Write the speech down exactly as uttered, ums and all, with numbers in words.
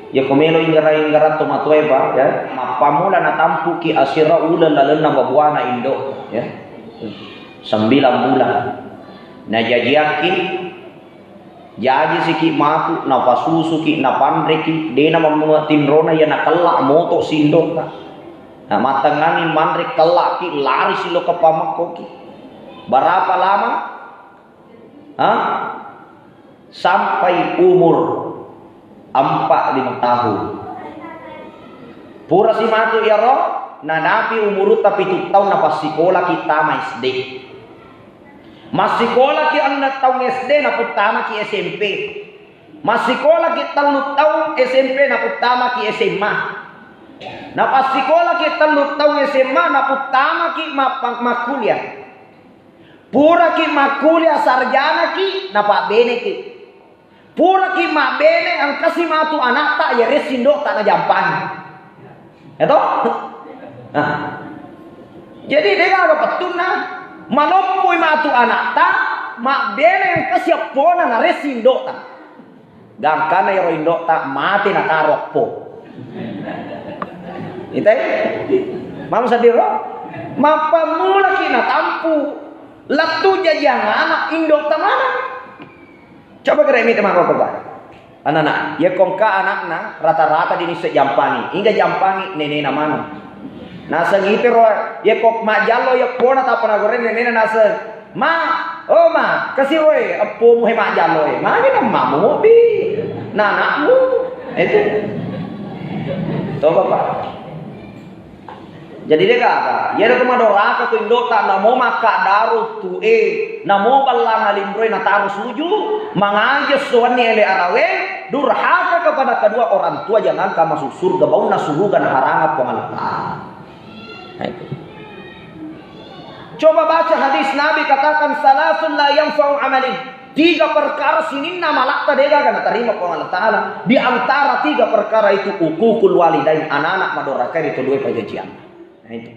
Iya ko melo inggara-inggara tomatoae, Pak, ya, mappammula natampuki asera uleng lalenna babuana indo, ya. Sembilan bulan. Najajiakki, jaji siki matu, napasusuki, napanreki, dena mammuat tinrona iya nakella moto sindota. Nah, mattengnganni manre, kellaki, lari silo ke pamekkoki. Berapa lama? Hah? Sampai umur empat lima tahun. Pura si matu iyaro, nanapi umurutta pitu taung napassikolaki tama S D. Massikolaki enneng taung S D naputtamaki S M P. Massikolaki tellu taung S M P naputtamaki S M A. Napassikolaki tellu taung S M A naputtamaki mappa-, makkuliah. Puraki makkuliah sarjanaki, napabbeneki. Puraki mabbene, engkasi matu anakta, iyareng sindota najampangi. Ya toh? Nah. Jadi, degaga pettunna, maloppoi matu anakta, mabbene engkasi eppona, nareng sindota. Gangkanna iyaro indo'ta mate nataro eppo. Itai? Mamo seddiro? Mappammulaki natampu lettu jajiang ana' indo'ta maneng. Coba kira mite mako, Pak. Anana, iya ko engka ana'na rata-rata dini isseng jampangi. Inga jampangi nenena maneng. Naseng itiro, iya ko majjallo iya pona tappa nagoreng nenena naseng. Ma, oh ma, kasi oe, eppomu he majjallo e. Magi nammamu mobi. Na anakmu. Itu. Coba, Pak. Jadi degaga, iyaro tu madoraka tu indo'ta, namo makkadaru tu e, namo ballang alinroe nataro suju, mangaji esso wenni ele arawe, durhaka kepada kedua orang tua, jangankan masuk surga, baunna suruga naharanga Puang Allah Ta'ala. Nah, itu. Coba baca hadis Nabi katakan, "Salasun la yanfa'u amalin." Tiga perkara sininna mala'ta degaga natarima Puang Allah Ta'ala. Di antara tiga perkara itu, uququl walidain, anana' madorakai ri to dua pajajiang. Nah, itu.